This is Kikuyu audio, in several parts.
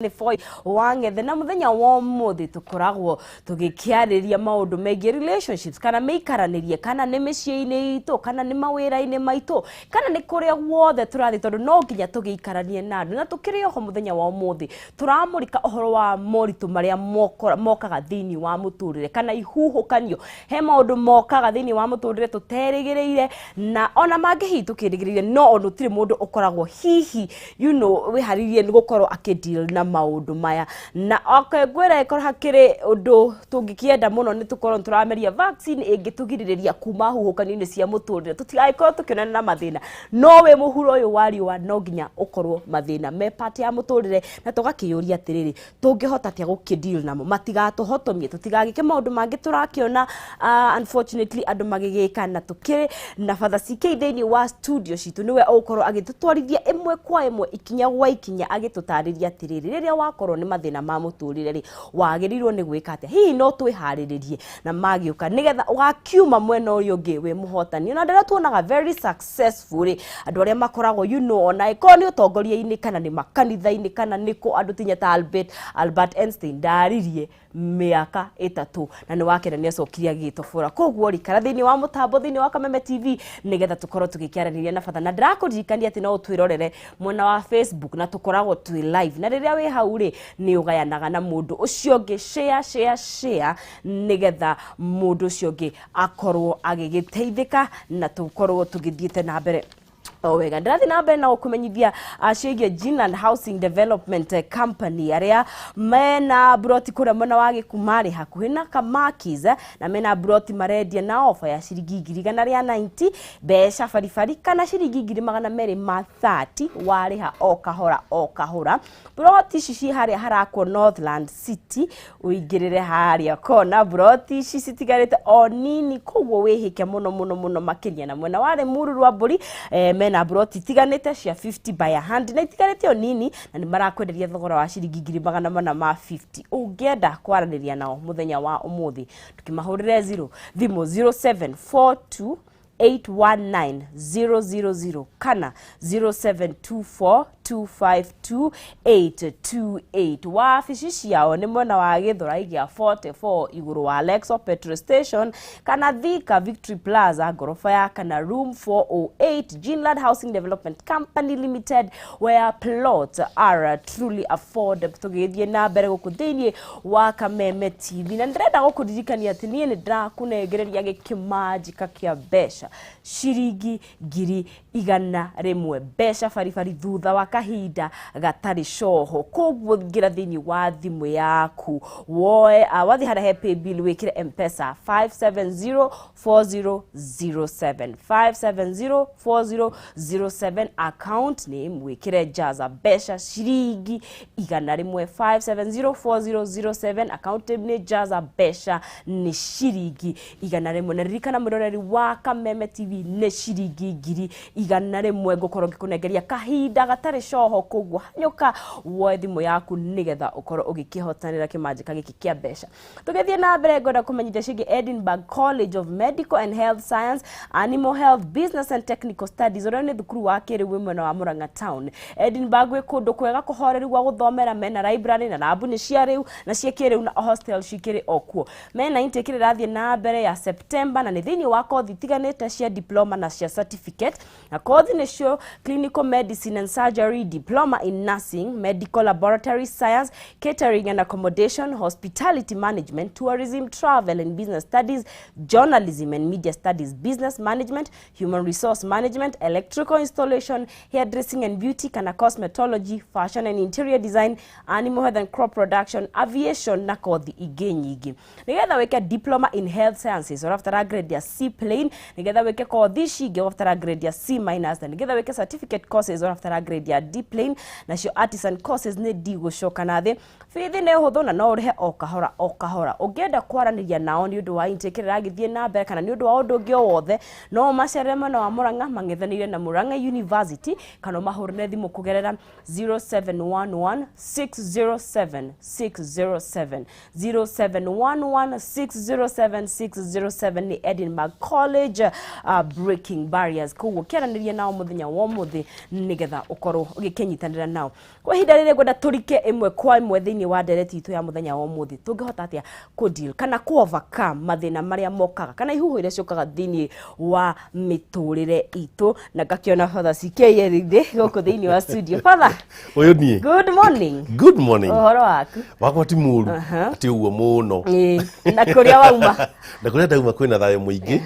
Nĩ boy Wang'ethe, na mũthenya wa ũmũthĩ tũkoragwo tũgĩkĩarĩria maũndũ megiĩ relationships, kana mĩikaranĩrie, kana nĩ mĩciĩ-inĩ itũ, kana nĩ mawĩra-inĩ maitũ, kana nĩ kũrĩa guothe tũrathiĩ, tondũ no nginya tũgĩikaranie na andũ. Na tũkĩrĩ oho, mũthenya wa ũmũthĩ tũramũrika ũhoro wa moritũ marĩa mokaga thĩinĩ wa mũtũrĩre, kana ihuhũkanio. He maũndũ mokaga thĩinĩ wa mũtũrĩre tũterĩgĩrĩire, na ona mangĩ hihi tũkĩrĩgĩrĩire, no ona gũtirĩ mũndũ ũkoragwo hihi wĩharĩirie nĩ gũkorwo akĩdeal na maũndũ maya. Na okay, ngwĩra, ĩkorwo hakĩrĩ ũndũ tũngĩkĩenda mũno nĩ tũkorwo tũrameria vaccine ĩngĩtũgirĩrĩria kuma huhũkanio-inĩ cia mũtũrĩre, tũtigagĩkorwo tũkĩonana na mathĩna. No wĩ mũhuro ũyũ wa riũa, no nginya ũkorwo mathĩna me part ya mũtũrĩre, na tũgakĩyũria atĩrĩrĩ, tũngĩhota atĩa gũkĩdeal namo matigatũhotomie, tũtigagĩke maũndũ mangĩ tũrakĩona unfortunately andũ magĩgĩka. Na tũkĩrĩ na Father CK thĩinĩ wa studio citũ, nĩwe ũgũkorwo agĩtũtwarithia ĩmwe kwa ĩmwe, ikinya gwa ikinya, agĩtũtarĩria atĩrĩrĩ, rĩrĩa wakorwo nĩ mathĩna ma mũtũrĩre rĩ, wagĩrĩirwo nĩ gwĩka atĩa? Hihi no twĩharĩrĩrie na magĩũka, nĩgetha ũgakiuma mwena ũrĩa ũngĩ wĩ mũhotani? Ona andũ arĩa tuonaga very successful rĩ, andũ arĩa makoragwo ona ĩkorwo nĩ ũtongoria-inĩ, kana nĩ makanitha-inĩ, kana nĩ kũ, andũ tinya ta Albert Einstein ndaririe mĩaka 3 na nĩ wakena nĩ acokire agĩtobora. Koguo rikara thĩinĩ wa mũtambo, thĩinĩ wa Kameme TV, nĩgetha tũkorwo tũgĩkĩaranĩria na Father. Na ndĩrakũririkania atĩ no ũtwĩrorere mwena wa Facebook, na tũkoragwo twĩ live, na rĩrĩa wĩ hau rĩ, nĩ ũgayanaga na mũndũ ũcio ũngĩ. Share, share, share, nĩgetha mũndũ ũcio ũngĩ akorwo agĩgĩteithĩka na tũkorwo tũgĩthiĩte na mbere o wega. Ndĩrathiĩ na mbere na gũkũmenyithia ciĩgiĩ Ginland Housing Development Company, arĩa mena buroti kũrĩa mwena wa Gĩkumarĩ, hakuhĩ na Kamakis, na mena buroti marendia na ofa ya ciringi 190,000 mbeca baribari, kana ciringi 230,000 warĩha o kahora o kahora. Buroti ici ci harĩa harakwo Northland City, ũingĩrĩre harĩa kona. Buroti ici citigarĩte o nini, koguo wĩhĩke mũno mũno mũno makĩria. Na mwena wa Limuru rwa mbũri, mena buroti itiganĩte cia 50 by 100, na itigarĩte o nini, na nĩ marakwenderia thogora wa ciringi 450,000. Ũngĩenda kwaranĩria nao mũthenya wa ũmũthĩ, tũkĩmahũrĩre 0 thimũ 0742 819 000 kana 0724 252 828. Wabici ciao nĩ mwena wa Gĩthũrai gĩa 44, igũrũ wa Lexo petrol station, kana Thika Victory Plaza, ngoroba ya kana, room 408. Ginland Housing Development Company Limited, where plots are truly affordable. Tũgĩthiĩ na mbere gũkũ thĩinĩ wa Kameme TV, na ndĩrenda gũkũririkania atĩ niĩ nĩ ndĩrakũnengereria gĩkĩmanjĩka kĩa mbeca ciringi 100,000 mbeca baribari thutha wa kahinda gatarĩ coho. Koguo ingĩra thĩinĩ wa thimũ yaku, woe wathiĩ harĩa he paybill, wĩkĩre Mpesa 5704007, 5704007, account name wĩkĩre Jaza mbeca ciringi 100, 5704007, account name nĩ Jaza, mbeca nĩ ciringi 100. Na ririkana, mwĩroreri wa Kameme TV, nĩ ciringi 100,000 ngũkorwo ngĩkũnengeria kahinda gatarĩ coho. Koguo hanyũka woe thimũ yaku, nĩgetha ũkorwo ũgĩkĩhotanĩra kĩmanjĩka gĩkĩ kĩa mbeca. Tũgĩthiĩ na mbere, ngwenda kũmenyithia ciĩgiĩ Edinburgh College of Medical and Health Science, Animal Health, Business and Technical Studies, ũrĩa nĩ thukuru wa kĩrĩu wĩ mwena wa Murang'a Town. Edinburgh gwĩ kũndũ kwega kũhoreru gwa gũthomera, mena library na lab nĩ cia rĩu na cia kĩrĩu, na hostel cikĩrĩ o kuo. Mena intake ĩrĩa ĩrathiĩ na mbere ya September, na nĩ thĩinĩ wa kothi itiganĩte cia diploma na cia certificate. Na kothi nĩcio clinical medicine and surgery, diploma in nursing, medical laboratory science, catering and accommodation, hospitality management, tourism, travel and business studies, journalism and media studies, business management, human resource management, electrical installation, hairdressing and beauty kana cosmetology, fashion and interior design, animal health and crop production, aviation na kothi ingĩ nyingĩ. Nigetha wĩke diploma in health sciences, ũrabatara grade ya C plain. Nigetha wĩke kothi ici ingĩ, ũrabatara grade ya C minus, na nigetha wĩke certificate courses, ũrabatara grade ya D plain, nacio artisan courses nĩ D gũcoka na thĩ. Bithi nĩ hũthũ na no ũrĩhe o kahora o kahora. Ũngĩenda kwaranĩria nao nĩ ũndũ wa intake ĩrĩa ĩragĩthiĩ na mbere, kana nĩ ũndũ wa ũndũ ũngĩ o wothe, no ũmacerere mwena wa Murang'a, mang'ethanĩire na Murang'a University, kana ũmahũrĩre thimũ kũgerera 0711 607 607, 0711 607 607. Nĩ Edinburgh College, breaking barriers. Koguo kĩaranĩria nao mũthenya wa ũmũthĩ, nĩgetha ũkorwo ũgĩkĩnyitanĩra nao. Kwa ihinda rĩrĩ ngwenda tũrike ĩmwe kwa ĩmwe thĩinĩ wa ndereti itũ ya mũthenya wa ũmũthĩ. Tũngĩhota atĩa kũ deal kana kũ overcome mathĩna marĩa mokaga kana ihuho iria ciũkaga thĩinĩ wa mĩtũrĩre itũ? Na ngakĩona Father CK Erinde gũkũ thĩinĩ wa studio. Father, Ũyũ niĩ. Good morning. Good morning. Ũhoro waku? Wakwa ti mũru. Ti ũguo mũno. Ĩĩ, na kũrĩa wauma? Na kũrĩa ndauma kwĩna thayũ mũingĩ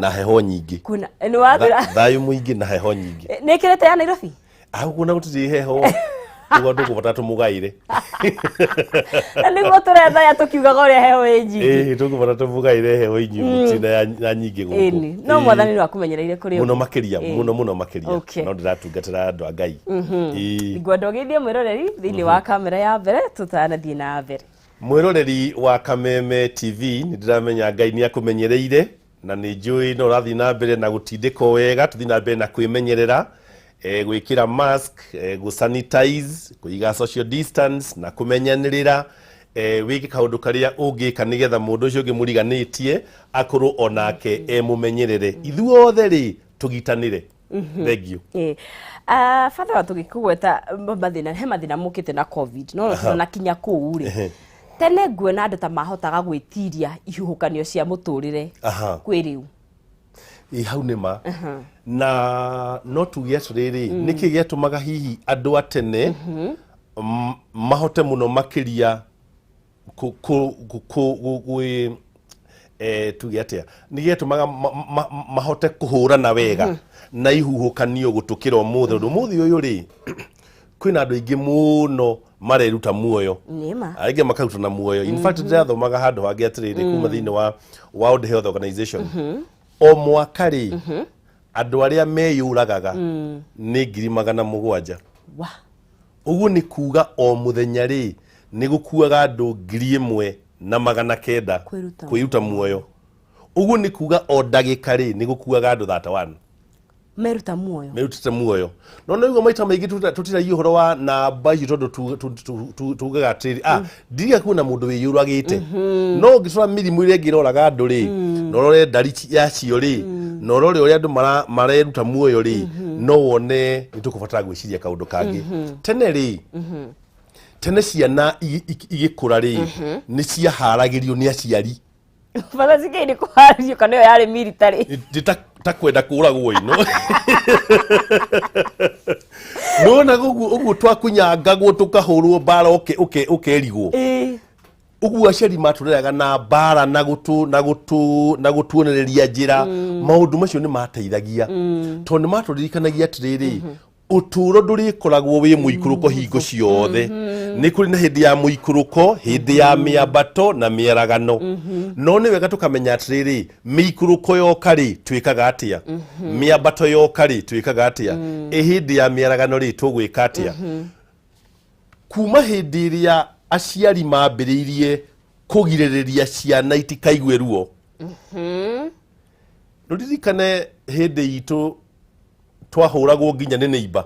na heho nyingĩ. Kuna nĩ wathira? Thayũ mũingĩ na heho nyingĩ. Nĩ ĩkĩrĩte ya Nairobi? Agũkũ na gũtirĩ heho, ũguo ndũkũbata tũmũgaĩre. Na nĩguo tũrethaya tũkiugaga ũrĩa heho ĩ nyingĩ. Ĩĩ, tũkũbata tũmũgaĩre heho inyuĩ mũtirĩ na nyingĩ gũkũ. Ĩni no Mwathani nĩ akũmenyereire kũrĩ mũno makĩria, mũno mũno makĩria. No ndĩratungatĩra andũ a Ngai. Ĩĩ. Ngwenda ũgeithie mwĩroreri thĩinĩ wa kamera ya mbere tũtanathiĩ na mbere. Mwĩroreri wa Kameme TV, nĩ ndĩramenya Ngai nĩ akũmenyereire na nĩ njũĩ no ũrathiĩ na mbere na gũtindĩkwo wega. Tũthiĩ na mbere na kwĩmenyerera, gwĩkĩra mask, gũ-sanitize, kũiga social distance na kũmenyanĩrĩra. Wĩke kaũndũ karĩa ũngĩka nĩgetha mũndũ ũcio ũngĩ mũriganĩtie akorwo onake e mũmenyerere. Ithuothe rĩ, tũgitanĩre. Thank you. Ĩĩ. Ah, Father, wa tũgĩkũgweta mathĩna, he mathĩna mokĩte na COVID, no tũtanakinya kũu rĩ, tene nguona andũ ta mahotaga gwĩtiria ihuhũkanio cia mũtũrĩre kwĩ rĩu. Ĩ, hau nĩ ma. Na no tuge atĩrĩrĩ, nĩkĩ gĩatũmaga hihi andũ a tene mahote mũno makĩria gwĩ tuge atĩa, nĩ gĩatũmaga mahote kũhũrana wega na ihuhũkanio gũtũkĩra ũmũthĩ? Tondũ ũmũthĩ ũyũ rĩ, kwĩna andũ aingĩ mũno mareruta muoyo. Nĩma. Aingĩ makaruta na muoyo. In fact, ndĩrathomaga handũ hangĩ atĩrĩrĩ, kuma thĩinĩ wa World Health Organization, o mwaka rĩ, andũ arĩa meyũragaga nĩ 700,000. Wa. Ũguo nĩ kuga o mũthenya rĩ, nĩ gũkuaga andũ 1,900 Kwĩruta. Kwĩruta muoyo. Ũguo nĩ kuga o ndagĩka rĩ, nĩ gũkuaga andũ 31 meruta muoyo. Merutĩte muoyo. No nĩguo maita maingĩ tũtiragia ũhoro wa namba icio, tondũ tugaga atĩrĩrĩ, ndirika kuona mũndũ wĩyũragĩte. No ũngĩcora mĩrimũ ĩrĩa ĩngĩ ĩroraga andũ rĩ, na ũrore ndari yacio rĩ, na ũrore ũrĩa andũ mareruta muoyo rĩ, no wone nĩ tũkũbatara gwĩciria kaũndũ kangĩ. Tene rĩ, tene ciana igĩkũra rĩ, nĩ ciaharagĩrio nĩ aciari. Father CK, nĩ kũharĩrio kana ĩyo yarĩ military? Nĩ ta kwenda kũragwo ino nona ũguo ũguo twakunyangagwo, tũkahũrwo mbara, ũkerigwo. Ũguo aciari matũreraga na mbara na gũtũ na gũtũ na gũtuonereria njĩra. Maũndũ macio nĩ mateithagia, tondũ nĩ matũririkanagia atĩrĩrĩ, ũtũũro ndũrĩkoragwo wĩ mũikũrũko hingo ciothe. Nĩ kũrĩ na hĩndĩ ya mũikũrũko, hĩndĩ ya mĩambato na mĩaragano. No nĩ wega tũkamenya atĩrĩrĩ, mĩikũrũko yoka rĩ, twĩkaga atĩa? Mĩambato yoka rĩ, twĩkaga atĩa? Ĩ hĩndĩ ya mĩaragano rĩ, tũgwĩka atĩa? Kuma hĩndĩ ĩrĩa aciari mambĩrĩirie kũgirĩrĩria ciana itikaigue ruo. Rũririkane hĩndĩ itũ twahũragwo nginya nĩ neighbor,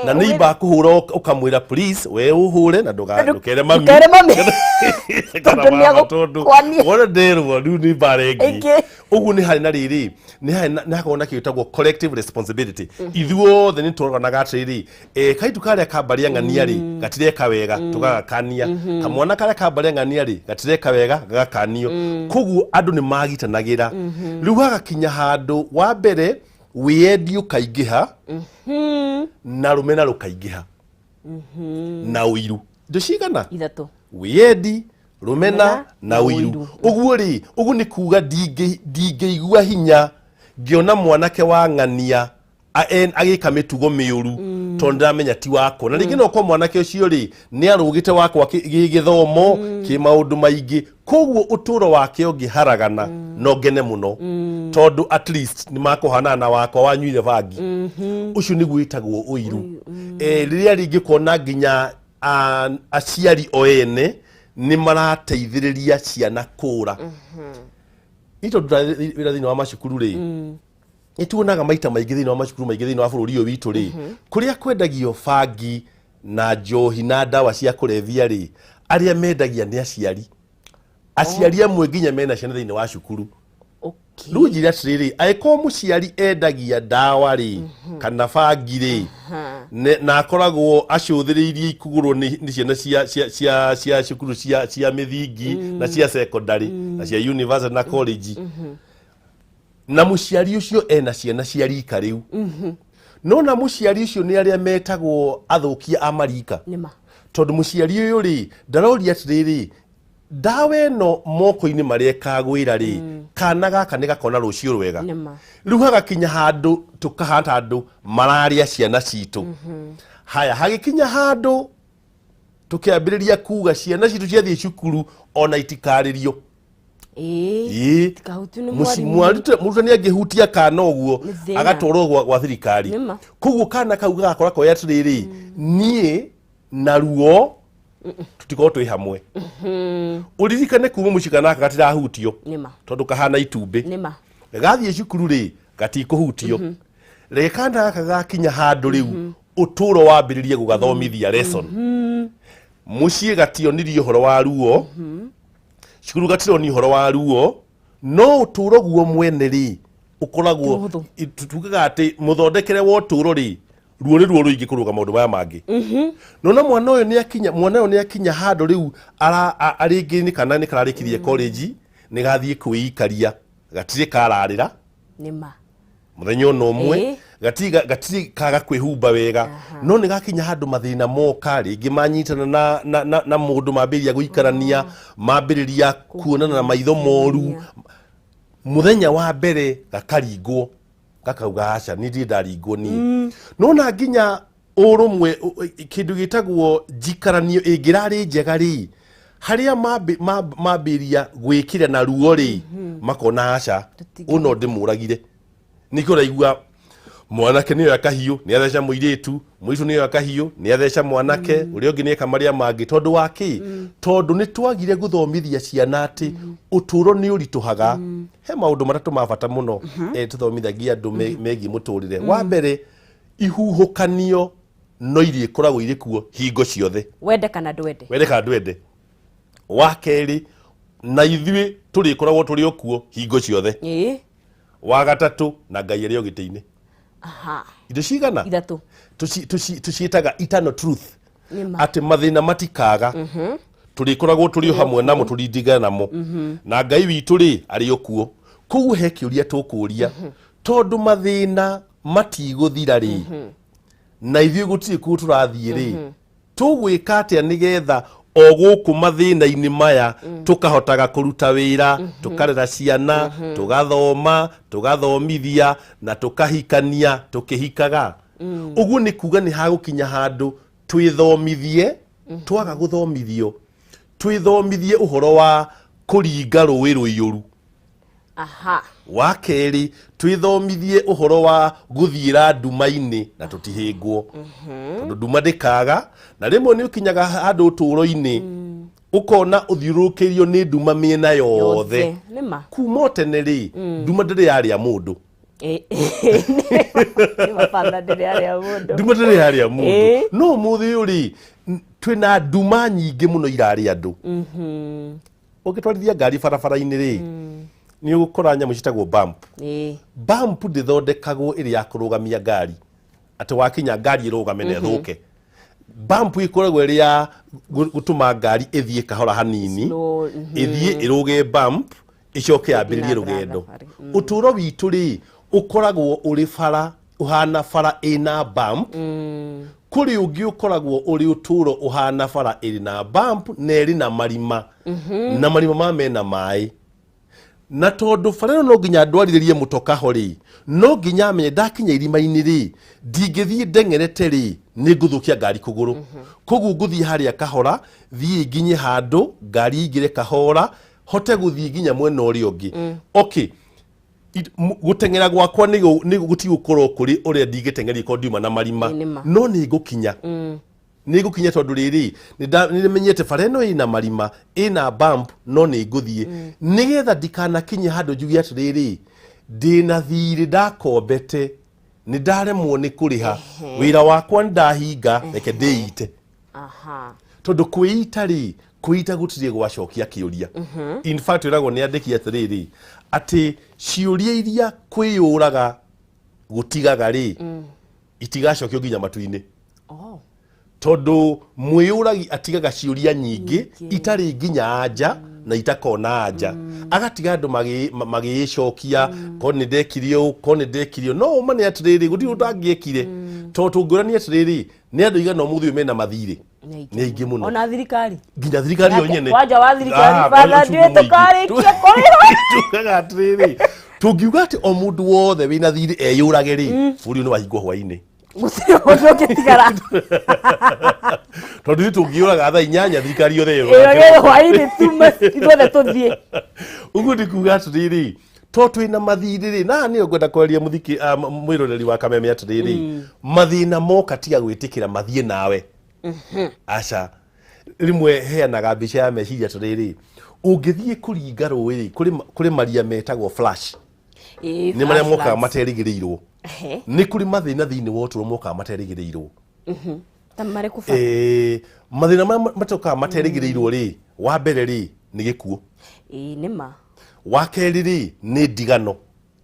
na neighbor akũhũra, ũkamwĩra, "Please, we ũhũre na ndũkere mami." Ndũkere mami. Kana Tondũ mama, tondũ nĩagũkwania. wona nderwo rĩu nĩ mbara ĩngĩ. Ĩngĩ. Ũguo nĩ harĩ na rĩrĩ, nĩ harĩ nĩ hakoragwo na kĩndũ gĩtagwo collective responsibility. Ithuothe nĩ tũroranaga atĩrĩrĩ, kaitu karĩa kambarĩ ng'ania rĩ, gatireka wega, tũgagakania. Kamwana karĩa kambarĩ ng'ania rĩ, gatireka wega, gagakanio. Koguo andũ nĩ magitanagĩra. Rĩu hagakinya handũ wa mbere wĩyendi ũkaingĩha na rũmena rũkaingĩha na ũiru. Indo cigana? Ithatũ. Wĩyendi, rũmena Rũmena na na ũiru. ũiru. Ũguo rĩ, ũguo nĩ kuga ndingĩigua hinya ngĩona mwanake wa ng'ania agĩka mĩtugo mĩũru, tondũ ndĩramenya ti wakwa, na rĩngĩ no korwo mwanake ũcio rĩ, nĩ arũgĩte wakwa gĩgĩthomo kĩ maũndũ maingĩ. Koguo ũtũũro wake ũngĩharagana, no ngene mũno, tondũ at least nĩ makũhanana na wakwa wanyuire bangi. Ũcio nĩguo wĩtagwo ũiru. Rĩrĩa rĩngĩ kuona nginya aciari o ene nĩ marateithĩrĩria ciana kũra. Nĩ tondũ wĩra thĩinĩ wa macukuru rĩ, nĩ tuonaga maita maingĩ thĩinĩ wa macukuru maingĩ thĩinĩ wa bũrũri ũyũ witũ rĩ, kũrĩa kwendagio bangi na njohi na ndawa cia kũrebia rĩ, arĩa mendagia nĩ aciari. Aciari amwe nginya mena ciana thĩinĩ wa cukuru. Rĩu njĩra atĩrĩrĩ, angĩkorwo mũciari endagia ndawa rĩ, kana bangi rĩ, na akoragwo acũthĩrĩirie ikũgũrwo nĩ ciana cia cukuru cia mĩthingi na cia secondary na cia university na college, na mũciari ũcio ena ciana cia rika rĩu, no na mũciari ũcio nĩ arĩa metagwo athũkia a marika. Nĩma. Tondũ mũciari ũyũ rĩ, ndaroria atĩrĩrĩ, ndawa ĩno moko-inĩ marĩa ĩkagwĩra rĩ, kana gaka nĩ gakona rũciũ rwega? Nĩma. Rĩu hagakinya handũ tũkahana andũ mararĩa ciana citũ. Haya, hagĩkinya handũ tũkĩambĩrĩria kuga ciana citũ ciathiĩ cukuru ona itikarĩrio. Ĩĩ. Tikahutio nĩ mwarimũ. Mũrutani angĩhutia kana ũguo, Nĩ thĩna. agatwarwo gwa thirikari. Nĩma. Koguo kana kau gagakora koya atĩrĩrĩ, niĩ na ruo tũtikorwo twĩ hamwe. Ũririkane kuma mũciĩ kana gaka gatirahutio, Nĩma. tondũ kahana itumbĩ. Nĩma. Gathiĩ cukuru rĩ, gatikũhutio. Reke kana gaka gakinya handũ rĩu ũtũũro wambĩrĩrie gũgathomithia lesson. Mũciĩ gationirie ũhoro wa ruo, cukuru gatironio ũhoro wa ruo, no ũtũũro guo mwene rĩ, ũkoragwo Mũhũthũ. Tugaga atĩ mũthondekere wa ũtũũro rĩ, ruo nĩ ruo rũingĩ kũrũga maũndũ maya mangĩ. Nona mwana ũyũ nĩ akinya, mwana ũyũ nĩ akinya handũ rĩu rĩngĩ nĩ kana nĩ kararĩkirie college, nĩ gathiĩ kwĩikaria, gatirĩ kararĩra Nĩma. Mũthenya ona ũmwe. Gatirĩ kaga kwĩhumba wega, no nĩ gakinya handũ mathĩna moka rĩngĩ, manyitana na mũndũ, mambĩrĩria gũikarania, mambĩrĩria kuonana na maitho moru. Mũthenya wa mbere gakaringwo, gakauga, "Aca, niĩ ndirĩ ndaringwo niĩ." Nona nginya ũrũmwe kĩndũ gĩtagwo njikaranio ĩngĩrarĩ njega rĩ, harĩa mambĩrĩria gwĩkĩra na ruo rĩ, makona, "Aca, ũyũ no ndĩmũragire." Nĩkĩo ũraigua mwanake nĩoya kahiũ nĩ atheca mũirĩtu, mũirĩtu nĩoya kahiũ nĩ atheca mwanake, ũrĩa ũngĩ nĩeka marĩa mangĩ. Tondũ wa kĩ? Tondũ nĩ twagire gũthomithia ciana atĩ ũtũũro nĩ ũritũhaga. He maũndũ matatũ ma bata mũno tũthomithagia andũ megiĩ mũtũrĩre. Wa mbere, ihuhũkanio no irĩkoragwo irĩ kuo hingo ciothe. Wende kana ndwende. Wende kana ndwende. Wa kerĩ, na ithuĩ tũrĩkoragwo tũrĩ o kuo hingo ciothe. Wa gatatũ, na Ngai arĩ o gĩtĩ-inĩ. Indo cigana? Ithatũ. Tũciĩtaga eternal truth. Nĩma. Atĩ mathĩna matikaga, tũrĩkoragwo tũrĩ o hamwe namo, tũrindigana namo, na Ngai witũ rĩ, arĩ o kuo. Koguo he kĩũria tũkũria, tondũ mathĩna matigũthira rĩ, na ithuĩ gũtirĩ kuo tũrathiĩ rĩ, tũgwĩka atĩa nĩgetha o gũkũ mathĩna-inĩ maya tũkahotaga kũruta wĩra, tũkarera ciana, tũgathoma, tũgathomithia na tũkahikania tũkĩhikaga? Ũguo nĩ kuga nĩ hagũkinya handũ twĩthomithie, twaga gũthomithio, twĩthomithie ũhoro wa kũringa rũĩ rũiyũru. Wa kerĩ, twĩthomithie ũhoro wa gũthiĩra nduma-inĩ na tũtihĩngwo, tondũ nduma ndĩkaga, na rĩmwe nĩ ũkinyaga handũ ũtũũro-inĩ ũkona ũthiũrũrũkĩirio nĩ nduma mĩena yothe. Nĩma. Kuma o tene rĩ, nduma ndĩrĩ yarĩa mũndũ. Nĩma, batha, ndĩrĩ arĩa mũndũ. Nduma ndĩrĩ yarĩa mũndũ. No ũmũthĩ ũyũ rĩ, twĩna nduma nyingĩ mũno irarĩa andũ. Ũngĩtwarithia ngari barabara-inĩ rĩ, nĩ ũgũkora nyamũ ciĩtagwo bump. Bump ndĩthondekagwo ĩrĩ ya kũrũgamia ngari, atĩ wakinya ngari ĩrũgame na ĩthũke. Bump ĩkoragwo ĩrĩ ya gũtũma ngari ĩthiĩ kahora hanini. Slow. Ĩthiĩ ĩrũge bump, ĩcoke yambĩrĩrie na mbere rũgendo. thabarĩ. Ũtũũro witũ rĩ, ũkoragwo ũrĩ bara ũhana bara ĩna bump. Kũrĩ ũngĩ ũkoragwo ũrĩ ũtũũro ũhana bara ĩrĩ na bump na ĩrĩ na marima, na marima ma mena maĩ, na tondũ bara ĩno no nginya ndwarithĩrie mũtoka ho rĩ, no nginya amenye ndakinya irima-inĩ rĩ, ndingĩthiĩ ndeng'erete rĩ, nĩ ngũthũkia ngari kũgũrũ. Koguo ngũthiĩ harĩa kahora, thiĩ nginye handũ ngari ĩingĩre kahora, hote gũthiĩ nginya mwena ũrĩa ũngĩ. Okay, gũteng'era gwakwa nĩ gũtigũkorwo kũrĩ ũrĩa ndingĩteng'eria korwo ndiuma na marima. Ĩ, nĩma. No nĩ ngũkinya, nĩ ngũkinya, tondũ rĩrĩ nĩ menyete bara ĩno ĩna marima, ĩna bump, no nĩ ngũthiĩ nĩgetha ndikanakinye handũ njuge atĩrĩrĩ, ndĩna thirĩ ndakombete, nĩ ndaremwo nĩ kũrĩha, wĩra wakwa nĩ ndahinga, reke ndĩite. Tondũ kwĩita rĩ, Kwĩita gũtirĩ gwacokia kĩũria. In fact, wĩragwo nĩ andĩki atĩrĩrĩ, atĩ ciũria iria kwĩyũraga gũtigaga rĩ, itigacokio nginya matu-inĩ. Oh. Tondũ mwĩyũragi atigaga ciũria nyingĩ itarĩ nginya anja na itakona anja, agatiga andũ magĩĩcokia, ko nĩ ndekire ũũ, ko nĩ ndekire ũũ. No ũma nĩ atĩrĩrĩ, gũtirĩ ũndũ ũtangĩekire, tondũ tũngĩũrania atĩrĩrĩ, nĩ andũ igana ũmũthĩ ũyũ mena mathirĩ? Nĩ aingĩ mũno. Ona thirikari. Nginya thirikari yo nyene. Kwanja wa thirikari, Ah, father, ũcio ndiũĩ mũingĩ. tũkarĩkia kũrĩha. Tugaga atĩrĩrĩ, tũngiuga atĩ o mũndũ wothe wĩna thirĩ eyũrage rĩ, bũrũri ũyũ nĩ wahingwo hwainĩ. Gũtirĩ ũndũ ũngĩtigara. Tondũ ithuĩ tũngĩũraga thaa 8, thirikari yothe ĩyũrage hwainĩ, tume ithuothe tũthiĩ. Ũguo nĩ kuga atĩrĩrĩ, to twĩna mathirĩ rĩ, na nĩyo ngwenda kwaria mũthikĩ mwĩroreri wa Kameme atĩrĩrĩ, mathĩna moka, tiga gwĩtĩkĩra mathiĩ nawe. Aca, rĩmwe heanaga mbica ya meciria atĩrĩrĩ, ũngĩthiĩ kũringa rũĩ rĩ, kũrĩ maria metagwo flash. Ĩĩ, Nĩ marĩa flash mokaga floods. materĩgĩrĩirwo. Nĩ kũrĩ mathĩna thĩinĩ wa ũtũũro mokaga materĩgĩrĩirwo. Ta marĩkũ, baba? Mathĩna marĩa matokaga materĩgĩrĩirwo rĩ, wa mbere rĩ, nĩ gĩkuũ. Ĩĩ, nĩ ma. Wa kerĩ rĩ, nĩ ndigano,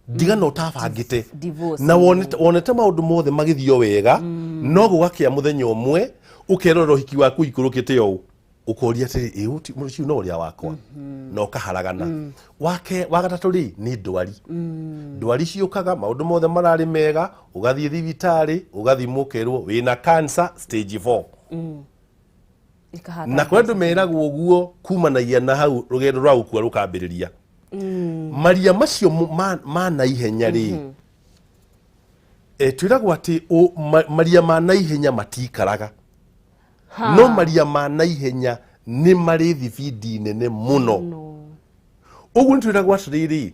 ndigano ũtabangĩte. Divorce. Na wonete maũndũ mothe magĩthiĩ o wega, no gũgakĩa mũthenya ũmwe ũkerorera ũhiki waku ũikũrũkĩte ũũ, ũkoria atĩrĩ, ĩ ũcio no ũrĩa wakwa? Na ũkaharagana. Wake wa gatatũ rĩ, nĩ ndwari. Ndwari ciũkaga maũndũ mothe mararĩ mega, ũgathiĩ thibitarĩ, ũgathimwo, ũkerwo wĩna cancer stage 4. Ikahata. Na kũrĩa andũ meragwo ũguo, kumanagia na hau rũgendo rwa gũkua rũkambĩrĩria. Maria macio ma naihenya rĩ, twĩragwo atĩ maria ma naihenya matikaraga, no maria ma naihenya nĩ marĩ thibindi nene mũno. No. Ũguo nĩ twĩragwo atĩrĩrĩ,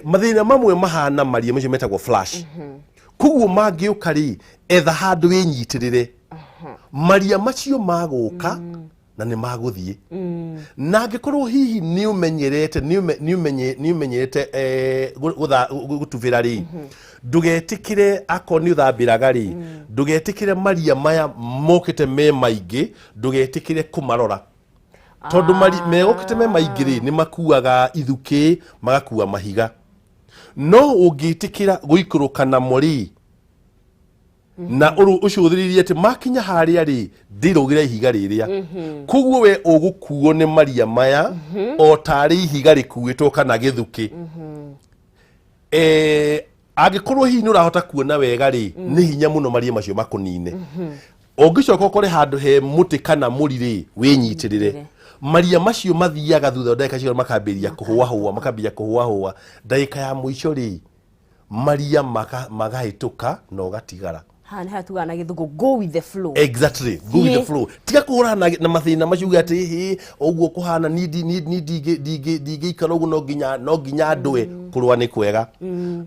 mathĩna mamwe mahana maria macio metagwo flash. Koguo mangĩũka rĩ, etha handũ wĩnyitĩrĩre. Maria macio magũka na nĩ magũthiĩ, na angĩkorwo hihi nĩ ũmenyerete nĩ ũmenyerete gũtubĩra rĩ, ndũgetĩkĩre. Akorwo nĩ ũthambĩraga rĩ, ndũgetĩkĩre maria maya mokĩte me maingĩ, ndũgetĩkĩre kũmarora, tondũ megũkĩte me maingĩ rĩ, nĩ makuaga ithukĩ, magakua mahiga. No ũngĩtĩkĩra gũikũrũka namo rĩ, na ũcũthĩrĩrie atĩ makinya harĩa rĩ, ndĩrũgĩra ihiga rĩrĩa. Koguo we ũgũkuo nĩ maria maya o tarĩ ihiga rĩkuĩtwo kana gĩthukĩ. Angĩkorwo hihi nĩ ũrahota kuona wega rĩ, nĩ hinya mũno maria macio makũnine. Ũngĩcoka ũkore handũ he mũtĩ kana mũri rĩ, wĩnyitĩrĩre. Maria macio mathiaga thutha wa ndagĩka cigana makambĩrĩria kũhũahũa, makambĩrĩria kũhũahũa. Ndagĩka ya mũico rĩ, maria magahĩtũka na ũgatigara. Haha nĩ hatugaga na Gĩthũngũ, go with the flow. Exactly, go with the Thiĩ. flow. Tiga kũhũrana na mathĩna macio uge atĩ hĩ ũguo kũhana ni ndingĩikara ũguo, no nginya ndũe. Kũrũa nĩ kwega,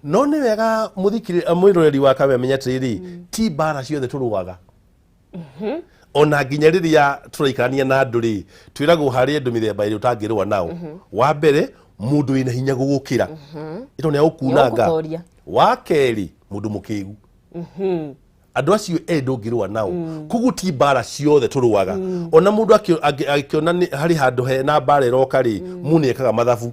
no nĩ wega mũthikĩrĩ mwĩroreri wa Kameme amenye atĩrĩrĩ, ti mbara ciothe tũrũaga. Ona nginya rĩrĩa tũraikarania na andũ rĩ, twĩragwo harĩ andũ mĩthemba ĩrĩ ũtangĩrũa nao. Wa mbere, mũndũ wĩna hinya gũgũkĩra, ĩto nĩ agũkunanga. Nĩagũgũtoria. Wa kerĩ, mũndũ mũkĩgu. Andũ acio erĩ ndũngĩrũa nao. Koguo ti mbara ciothe tũrũaga. Ona mũndũ angĩona harĩ handũ hena mbara ĩroka rĩ, mũndũ nĩ ekaga mathabu.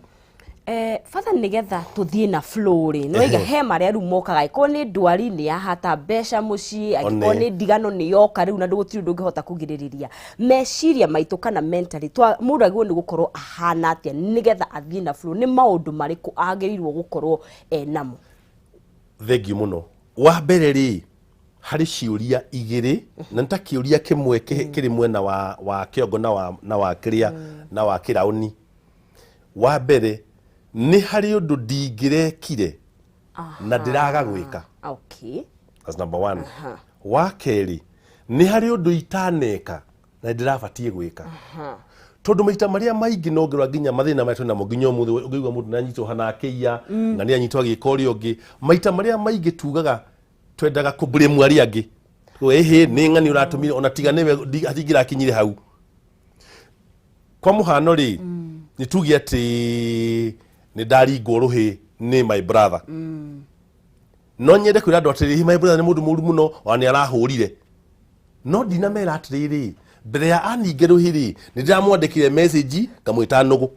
Father, nĩgetha tũthiĩ na flow rĩ, nĩ waiga he marĩa rĩu mokaga, angĩkorwo nĩ ndwari nĩ yahata mbeca mũciĩ, angĩkorwo One. nĩ ndigano nĩ yoka rĩu na gũtirĩ ũndũ ũngĩhota kũgirĩrĩria meciria maitũ kana mentally, mũndũ agĩrĩirwo nĩ gũkorwo ahana atĩa nĩgetha athiĩ na flow? Nĩ maũndũ marĩkũ agĩrĩirwo gũkorwo enamo? Thengiũ mũno. Wa mbere rĩ, harĩ ciũria igĩrĩ, na nĩ ta kĩũria kĩmwe kĩrĩ mwena wa kĩongo na wa kĩrĩa na wa kĩraũni. Wa mbere, nĩ harĩ ũndũ ndingĩrekire na ndĩraga gwĩka? That's number one. Wa kerĩ, nĩ harĩ ũndũ itaneka na ndĩrabatiĩ gwĩka? Tondũ maita marĩa maingĩ no ngĩrora nginya mathĩna marĩa twĩnamo nginya ũmũthĩ, ũngĩigua mũndũ nĩanyitwo hana akĩiya na nĩ anyitwo agĩka ũrĩa ũngĩ, maita marĩa maingĩ tugaga twendaga kũ blame arĩa angĩ. Ĩhĩ, nĩ ng'ani ũratũmire, ona tiga nĩwe hatingĩrakinyire hau. Kwa mũhano rĩ, nĩ tuge atĩ nĩ ndaringwo rũhĩ nĩ my brother. No nyende kwĩra andũ atĩrĩ, my brother nĩ mũndũ mũru mũno, ona nĩ arahũrire, no ndinamera atĩrĩrĩ, Mbere ya aninge rũhĩ rĩ, nĩ ndĩramwandĩkire message ngamwĩta nũgũ.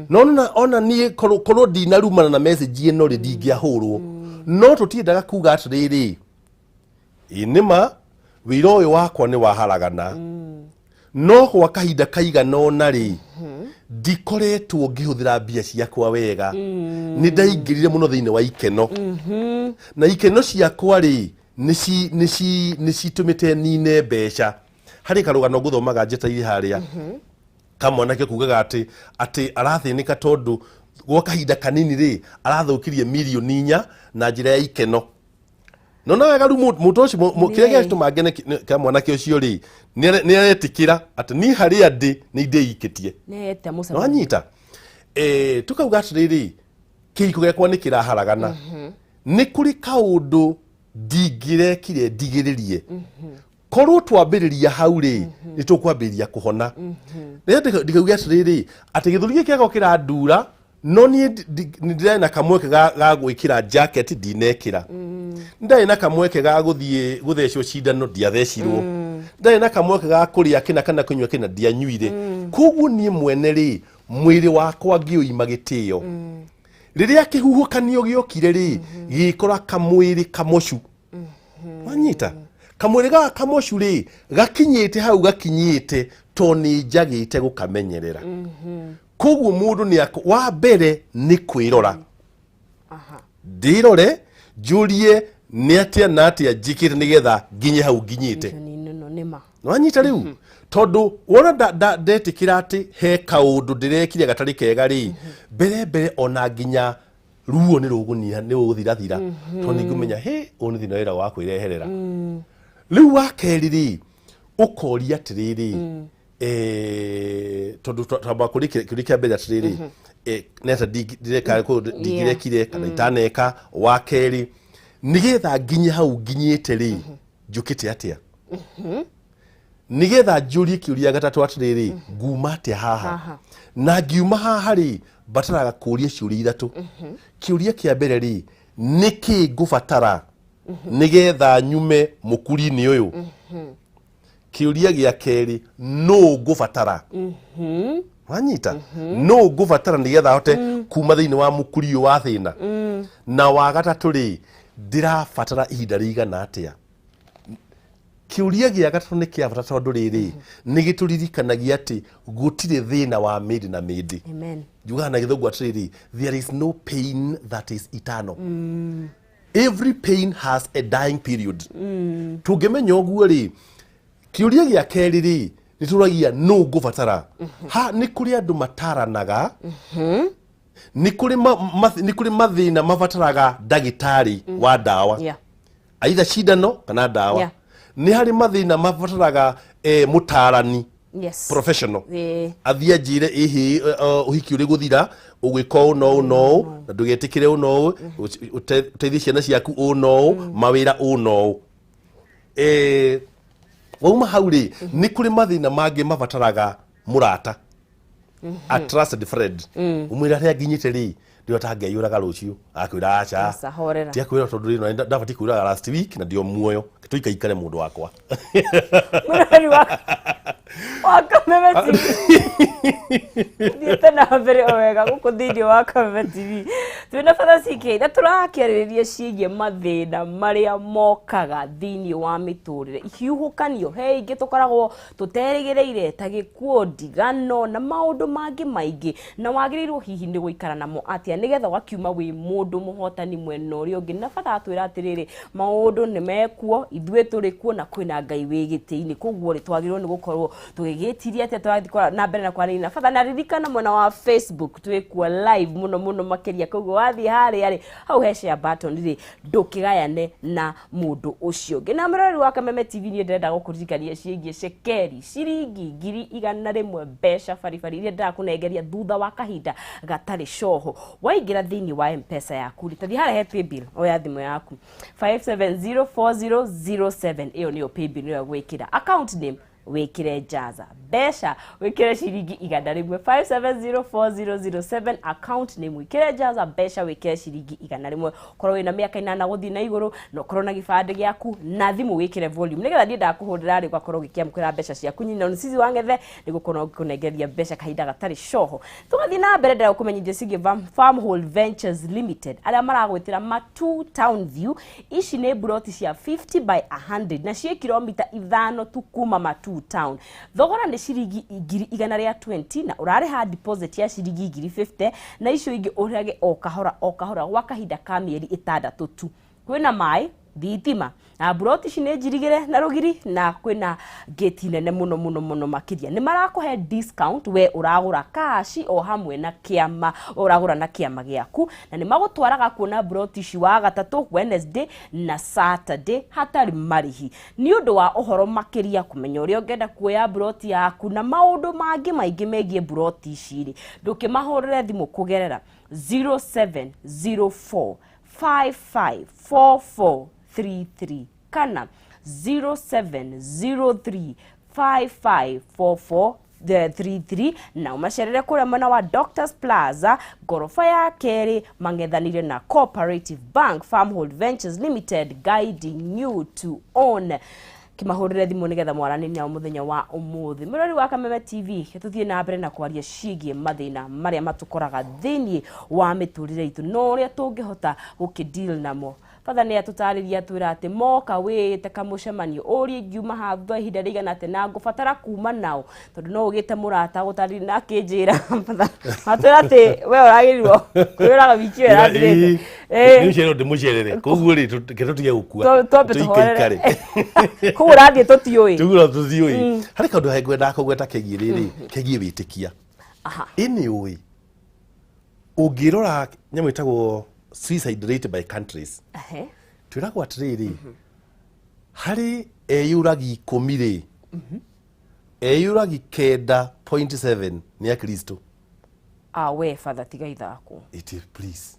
No ona niĩ korwo ndinarumana na message ĩno rĩ, ndingĩahũrwo. No tũtiendaga kuga atĩrĩrĩ, ĩ nĩma wĩra ũyũ wakwa nĩ waharagana, no gwa kahinda kaigana ũna rĩ, ndikoretwo ngĩhũthĩra mbia ciakwa wega. Nĩ ndaingĩrire mũno thĩinĩ wa ikeno, na ikeno ciakwa rĩ, nĩ citũmĩte nine mbeca. Harĩ karũgano ngũthomaga njeteire harĩa kamwanake kugaga atĩ arathĩnĩka tondũ gwa kahinda kanini rĩ, arathũkirie mirioni 4 na njĩra ya ikeno. No na wega rĩu mũndũ ũcio kĩrĩa gĩatũma ngene kĩa mwanake ũcio rĩ, nĩ aretĩkĩra atĩ niĩ harĩa ndĩ nĩ ndĩikĩtie. Nĩ mũcemanio. Nĩwanyita? Tukauga atĩrĩrĩ, kĩhiko gĩakwa nĩ kĩraharagana, nĩ kũrĩ kaũndũ ndingĩrekire ndigĩrĩrie. Korwo twambĩrĩria hau rĩ, nĩ tũkwambĩrĩria kũhona. Rĩrĩa ndikauge atĩrĩrĩ, atĩ gĩthũri gĩkĩ gĩakwa kĩrandura, no niĩ nĩ ndĩrarĩ na kamweke ga gwĩkĩra jacket, ndinekĩra. Ndarĩ na kamweke ga gũthiĩ gũthecwo cindano, ndiathecirwo. Ndarĩ na kamweke ga kũrĩa kĩna kana kũnyua kĩna, ndianyuire. Koguo niĩ mwene rĩ, mwĩrĩ wakwa ngĩũima gĩtĩo. Rĩrĩa kĩhuhũkanio gĩokire rĩ, gĩgĩkora kamwĩrĩ kamocu. Wanyita? Kamwĩrĩ gaka kamocu rĩ, gakinyĩte hau gakinyĩte to nĩ njagĩte gũkamenyerera. Koguo mũndũ nĩ wa mbere nĩ kwĩrora. Ndĩrore, njũrie nĩ atĩa na atĩa njĩkĩte nĩgetha nginye hau nginyĩte. Nĩ no nĩma. Nĩwanyita rĩu? Tondũ wona ndetĩkĩra atĩ he kaũndũ ndĩrekire gatarĩ kega rĩ, mbere mbere ona nginya ruo nĩ rũgũnyiha, nĩ rũgũthirathira, tondũ nĩ ngũmenya hĩ, ũyũ nĩ thĩna wĩra wa kwĩreherera. Rĩu wa kerĩ rĩ, ũkoria atĩrĩrĩ, tondũ twamba kũria kĩũria kĩa mbere atĩrĩrĩ, nĩ atĩa ndĩreka ndingĩrekire kana itaneka. Wa kerĩ, nĩgetha nginye hau nginyĩte rĩ, njũkĩte atĩa? Nĩgetha njũrie kĩũria gatatũ atĩrĩrĩ, nguma atĩa haha? Na ngiuma haha rĩ, mbataraga kũria ciũria ithatũ. Kĩũria kĩa mbere rĩ, nĩkĩ ngũbatara nĩgetha nyume mũkuri-inĩ ũyũ? Kĩũria gĩa kerĩ, nũ ngũbatara? Wanyita? Nũ ngũbatara nĩgetha hote kuma thĩinĩ wa mũkuri ũyũ wa thĩna? Na wa gatatũ rĩ, ndĩrabatara ihinda rĩigana atĩa? Kĩũria gĩa gatatũ nĩ kĩa bata, tondũ rĩrĩ, nĩ gĩtũririkanagia atĩ gũtirĩ thĩna wa mĩndĩ na mĩndĩ. Amen. Njugaga na gĩthũngũ atĩrĩrĩ, there is no pain that is eternal. Every pain has a dying period. Tũngĩmenya ũguo rĩ, kĩũria gĩa kerĩ rĩ, nĩ tũragia nũ ngũbatara. Ha nĩ kũrĩ andũ mataranaga, nĩ kũrĩ mathĩna mabataraga ndagĩtarĩ wa ndawa, aitha cindano kana ndawa. Nĩ harĩ mathĩna mabataraga mũtarani professional, athiĩ anjĩre, ĩhĩ, ũhiki ũrĩ gũthira, ũgwĩka ũũ na ũũ na ũũ, na ndũgetĩkĩre ũũ na ũũ, ũteithie ciana ciaku ũũ na ũũ, mawĩra ũũ na ũũ. Wauma hau rĩ, nĩ kũrĩ mathĩna mangĩ mabataraga mũrata, a trusted friend. Ũmwĩre harĩa nginyĩte rĩ, ndĩrona ta ngeyũraga rũciũ. Akwĩra aca. Aca, horera. Tiakwĩra tondũ rĩ, ndabatiĩ kwĩraga last week na ndio muoyo, tũikaikare mũndũ wakwa. Mũrori wa Kameme TV, thiĩte na mbere o wega gũkũ thĩinĩ wa Kameme TV twĩna Father CK na tũrakĩarĩrĩria ciĩgiĩ mathĩna marĩa mokaga thĩinĩ wa mĩtũrĩre, ihiũhũkanio he ingĩ tũkoragwo tũterĩgĩrĩire ta gĩkuũ, ndigano na maũndũ mangĩ maingĩ, na wagĩrĩirwo hihi nĩ gũikara namo atĩa nĩgetha ũgakiuma wĩ mũndũ mũhotani mwena ũrĩa ũngĩ. Na Father atwĩra atĩrĩrĩ, maũndũ nĩ mekuo, ithuĩ tũrĩ kuo na kwĩna Ngai wĩ gĩtĩ-inĩ, koguo rĩ, twagĩrĩirwo nĩ gũkorwo tũgĩgĩtiria atĩa? Tũrathiĩ na mbere na kwaranĩria na Father, na ririkana mwena wa Facebook twĩ kuo live mũno mũno makĩria, koguo wathiĩ harĩa rĩ, hau he share button rĩ, ndũkĩgayane na mũndũ ũcio ũngĩ. Na mũrori wa Kameme TV, niĩ ndĩrenda gũkũririkania ciĩgiĩ cekeri ciringi 100,000, mbeca baribari iria ndĩrakũnengeria thutha wa kahinda gatarĩ coho. Waingĩra thĩinĩ wa M-Pesa yaku rĩ, tathiĩ harĩa he paybill, oya thimũ yaku, 5704007, ĩyo nĩyo paybill, nĩyo gwĩkĩra account name. Wĩkĩre jaza mbeca, wĩkĩre ciringi 100, 5704007, account name, wĩkĩre jaza mbeca, wĩkĩre ciringi 100. Korwo wĩna mĩaka 8 gũthiĩ na igũrũ, na ũkorwo na gĩbandĩ gĩaku na thimũ wĩkĩre volume, nĩgetha niĩ ndakũhũrĩra rĩ, ũgakorwo ũgĩkĩamũkĩra mbeca ciaku. Nyina Nsizi wa Ng'ethe nĩgũkorwo ngĩkũnengeria mbeca kahinda gatarĩ coho. Tũgathiĩ na mbere, ndĩrenda gũkũmenyithia ciĩgiĩ Farmhold Ventures Limited, arĩa maragwĩtĩra Matu Town View. Ici nĩ mburoti cia 50 by 100 na ciĩ kilomita 5 tu kuma Matu Town. Thogora nĩ ciringi 120,000, na ũrarĩha deposit ya ciringi 50,000, na icio ingĩ ũrĩhage o kahora o kahora gwa kahinda ka mĩeri 6 tu. Kwĩna maĩ, thitima, na mburoti ici nĩ njirigĩre na rũgiri, na kwĩna gate nene mũno mũno mũno. Makĩria nĩ marakũhe discount we ũragũra kaci o hamwe na kĩama, ũragũra na kĩama gĩaku, na nĩ magũtwaraga kuona mburoti ici wa gatatũ, Wednesday na Saturday, hatarĩ marĩhi. Nĩ ũndũ wa ũhoro makĩria, kũmenya ũrĩa ũngĩenda kuoya mburoti yaku na maũndũ mangĩ maingĩ megiĩ mburoti ici rĩ, ndũkĩmahũrĩre thimũ kũgerera 0704 554433 kana 0703 554433, na ũmacerere kũrĩa mwena wa Doctors Plaza, ngoroba ya kerĩ, mang'ethanire na Cooperative Bank. Farmhold Ventures Limited, guiding you to own. Kĩmahũrĩre thimũ nĩgetha mwaranĩrie nao mũthenya wa ũmũthĩ. Mũrori wa Kameme TV, tũthiĩ na mbere na kwaria ciĩgiĩ mathĩna marĩa matũkoraga thĩiniĩ wa mĩtũrĩre itũ na ũrĩa tũngĩhota gũkĩ namo. Batha nĩ atũtarĩria, atwĩra atĩ moka wĩte kamũcemanio, ũrie ingiuma haha thutha wa ihinda rĩigana atĩa na ngũbatara kuma nao, tondũ no ũgĩte mũrata gũtarĩria na akĩnjĩra atwĩra atĩ we ũragĩrĩirwo kwĩraga wiki ĩyo ĩrathirĩte. Nĩ ũcerero ndĩmũcerere, koguo rĩ, reke tũtige gũkua. Twambe tũikaikare. Tũhorere kũu ũrathiĩ tũtiũĩ. Tugura tũthiũĩ harĩ kaũndũ he ngwendaga kũgweta kegiĩ rĩrĩ, kegiĩ wĩtĩkia. Ĩ nĩ ũĩ ũngĩrora nyamũ ĩtagwo suicide rate by countries, twĩragwo atĩrĩrĩ, harĩ eyũragi 10 rĩ, eyũragi 9.7 nĩ akristo. Ah, we father, tiga ithako. It is, please,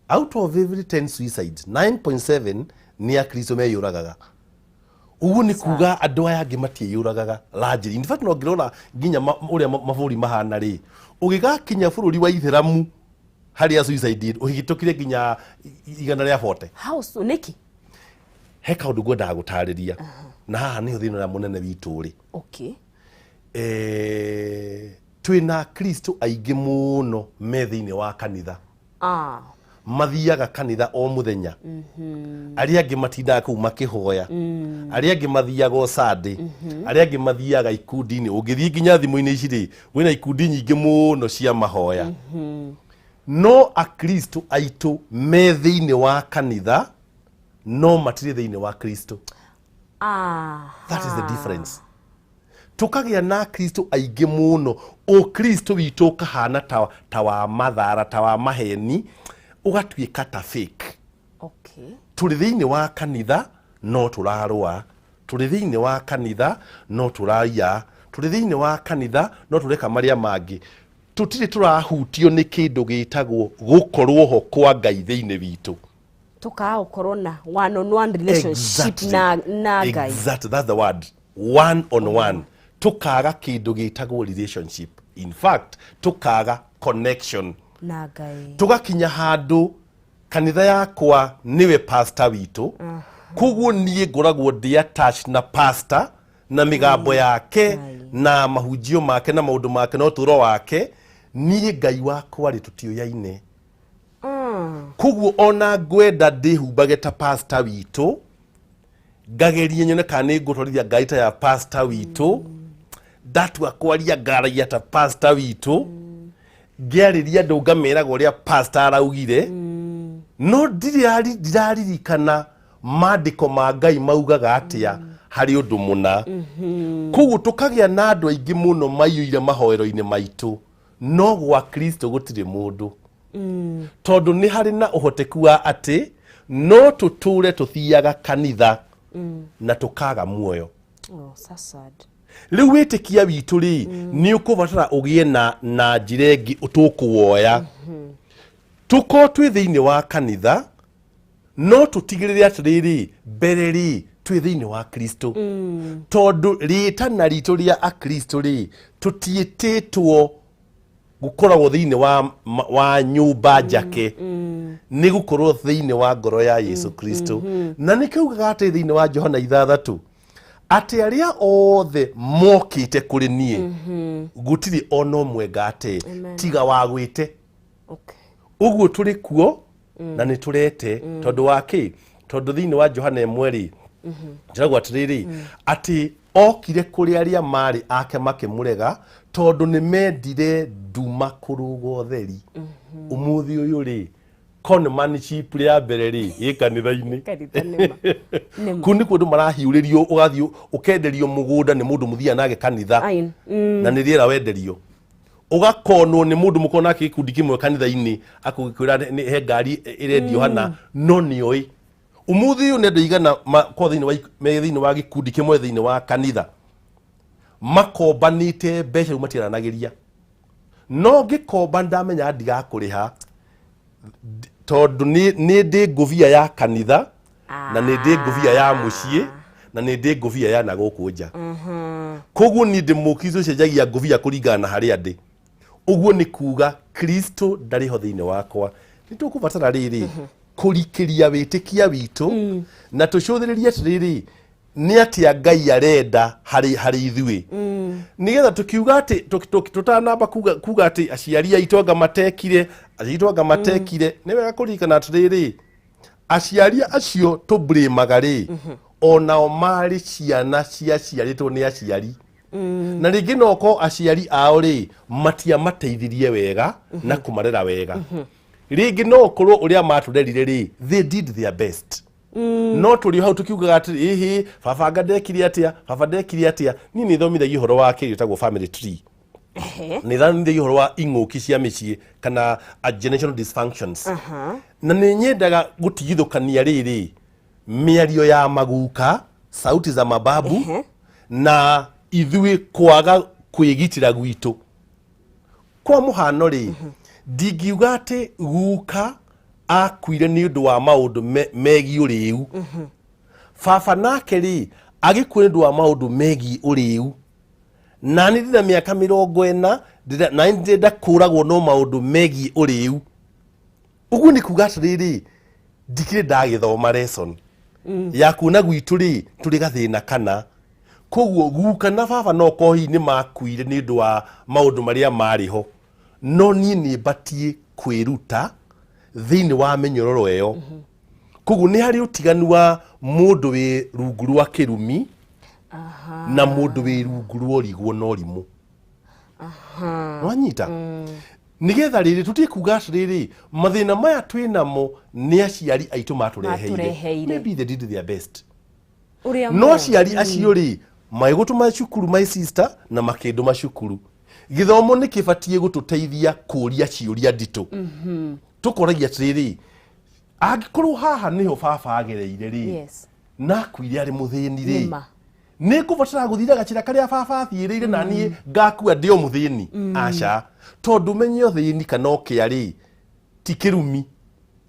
out of every 10 suicides, 9.7 nĩ akristo meyũragaga. Ũguo nĩ kuga andũ aya angĩ matiĩyũragaga largely. In fact, no ngĩrora nginya ũrĩa mabũrũri mahana rĩ, ũgĩgakinya bũrũri wa ithĩramu harĩa suicide ũhĩtũkire nginya 140. How so? Nĩkĩ? He kaũndũ ngwendaga gũtarĩria, na haha nĩho thĩna ũrĩa mũnene witũ ũrĩ. Twĩna akristo aingĩ mũno me thĩinĩ wa kanitha, mathiaga kanitha o mũthenya, arĩa angĩ matindaga kũu makĩhoya, arĩa angĩ mathiaga o Sunday, arĩa angĩ mathiaga ikundi-inĩ. Ũngĩthiĩ nginya thimũ-inĩ ici rĩ, kwĩna ikundi nyingĩ mũno cia mahoya, no akristo aitũ me thĩinĩ wa kanitha no matirĩ thĩinĩ wa Kristo. That is the difference. Tukagĩa na akristo aingĩ mũno, ũkristo witũ ũkahana ta wa mathara, ta wa maheni, ũgatuĩka ta fake. Tũrĩ thĩinĩ wa kanitha no tũrarũa, tũrĩ thĩinĩ wa kanitha no tũraiya, tũrĩ thĩinĩ wa kanitha no tũreka marĩa mangĩ. Tũtirĩ tũrahutio nĩ kĩndũ gĩtagwo gũkorwo ho kwa Ngai thĩinĩ witũ. Tukaga gũkorwo na one on one relationship na Ngai. Exactly, that's the word, one on one. Tukaga kĩndũ gĩtagwo relationship, in fact tukaga connection na Ngai. Tugakinya handũ kanitha yakwa nĩwe pastor witũ, koguo niĩ ngoragwo ndĩ attached na pastor na mĩgambo yake Ngai. na mahunjio make na maũndũ make na ũtũũro wake. Niĩ Ngai wakwa rĩ, tũtiũyaine. Koguo ona ngwenda ndĩhumbage ta pastor witũ, ngagerie nyone kana nĩ ngũtwarithia ngari ta ya pastor witũ, ndatua kwaria ngaragia ta pastor witũ, ngĩarĩria andũ ngameraga ũrĩa pastor araugire, no ndiraririkana mandĩko ma Ngai maugaga atĩa harĩ ũndũ mũna. Koguo tũkagĩa na andũ aingĩ mũno maiyũire mahoero-inĩ maitũ, no gwa Kristo gũtirĩ mũndũ, tondũ nĩ harĩ na ũhoteku wa atĩ no tũtũre tũthiaga kanitha na tũkaga muoyo. Oh, so sad. Rĩu wĩtĩkia witũ rĩ, nĩ ũkũbatara ũgĩe na njĩra ĩngĩ tũkũwoya. Tũkorwo twĩ thĩinĩ wa kanitha, no tũtigĩrĩre atĩrĩrĩ, mbere rĩ, Twĩ thĩinĩ wa Kristo, tondũ rĩtana ritũ rĩa Akristo rĩ, tũtiĩtĩtwo gũkoragwo thĩinĩ wa nyũmba njake, nĩ gũkorwo thĩinĩ wa ngoro ya Yesu Kristo. Na nĩkĩo ugaga atĩ thĩinĩ wa Johana 6 atĩ arĩa othe mokĩte kũrĩ niĩ, gũtirĩ ona ũmwe ngate tiga wagwĩte. Ũguo tũrĩ kuo na nĩ tũrete, tondũ wa kĩ? Tondũ thĩinĩ wa Johana 1 rĩ, njĩragwo atĩrĩrĩ, atĩ okire kũrĩ arĩa marĩ ake makĩmũrega, tondũ nĩ mendire nduma kũrũga ũtheri. Ũmũthĩ ũyũ rĩ, conmanship rĩa mbere rĩ, ĩ kanitha-inĩ. Kanitha, nĩma. Nĩma. Kũu nĩkuo andũ marahiũrĩrio, ũgathiĩ ũkenderio mũgũnda nĩ mũndũ mũthiaga nake kanitha. Ain. Na nĩ rĩera wenderio, ũgakonwo nĩ mũndũ mũkorwo nake gĩkundi kĩmwe kanitha-inĩ, akũgĩkwĩra he ngari ĩrendio hana, no nĩoĩ ũmũthĩ ũyũ nĩ andũ aigana korwo thĩinĩ wa me thĩinĩ wa gĩkundi kĩmwe thĩinĩ wa kanitha makombanĩte mbeca, rĩu matiaranagĩria. No ngĩkomba ndamenya ndigakũrĩha, tondũ nĩ ndĩ ngũbia ya kanitha, na nĩ ndĩ ngũbia ya mũciĩ, na nĩ ndĩ ngũbia ya na gũkũ nja. Koguo niĩ ndĩ mũkristo ũcenjagia ngũbia kũringana na harĩa ndĩ. Ũguo nĩ kuga Kristo ndarĩ ho thĩinĩ wakwa. Nĩ tũkũbatara rĩrĩ kũrikĩria wĩtĩkia witũ na tũcũthĩrĩrie atĩrĩrĩ, nĩ atĩa Ngai arenda harĩ ithuĩ, nĩgetha tũkiuga atĩ tũtanamba kuga atĩ aciari aitũ anga matekire, aciari aitũ anga matekire, nĩ wega kũririkana atĩrĩrĩ, aciari acio tũbrĩmaga rĩ, onao marĩ ciana ciaciarĩtwo nĩ aciari, na rĩngĩ no korwo aciari ao rĩ matiamateithirie wega na kũmarera wega. Rĩngĩ no ũkorwo ũrĩa matũrerire rĩ, they did their best, no tũrĩ o hau tũkiugaga atĩ ĩhĩ, baba anga ndekire atĩa, baba ndekire atĩa. Niĩ nĩ thomithagia ũhoro wa kĩrĩa gĩtagwo family tree. Nĩ thomithagia ũhoro wa ing'ũki cia mĩciĩ kana a generational dysfunctions, na nĩ nyendaga gũtigithũkania rĩrĩ mĩario ya maguka, sauti za mababu, na ithuĩ kwaga kwĩgitĩra gwitũ. Kwa mũhano rĩ, ndingiuga atĩ guka akuire nĩ ũndũ wa maũndũ megiĩ ũrĩu, baba nake rĩ agĩkua nĩ ũndũ wa maũndũ megiĩ ũrĩu, na nĩ ndĩna mĩaka 40 na nĩ ndĩrenda kũragwo no maũndũ megiĩ ũrĩu. Ũguo nĩ kuga atĩrĩrĩ, ndikĩrĩ ndagĩthoma lesson ya kuona gwitũ rĩ tũrĩ gathĩna kana. Koguo guka na baba no korwo hihi nĩ makuire nĩ ũndũ wa maũndũ marĩa marĩ ho, no niĩ nĩ batiĩ kwĩruta thĩinĩ wa mĩnyororo ĩyo. Koguo nĩ harĩ ũtiganu wa mũndũ wĩ rungu rwa kĩrumi na mũndũ wĩ rungu rwa ũrigwo na ũrimũ. Nwanyita? Nĩgetha rĩrĩ tũtige kuga atĩrĩrĩ, mathĩna maya twĩ namo nĩ aciari aitũ matũreheire. Matũreheire. Maybe they did their best. Ũrĩa No aciari acio rĩ magĩgũtũma cukuru, my sister, na makĩndũma cukuru. Gĩthomo nĩ kĩbatiĩ gũtũteithia kũria ciũria nditũ. Tũkoragia atĩrĩrĩ, angĩkorwo haha nĩho baba agereire rĩ, na akuire arĩ mũthĩni rĩ, Nĩma. Nĩ ngũbatara gũthira gacĩra karĩa baba athiĩrĩire na niĩ ngakua ndĩ o mũthĩni? Aca, tondũ menye ũthĩni kana ũkĩa rĩ ti kĩrumi.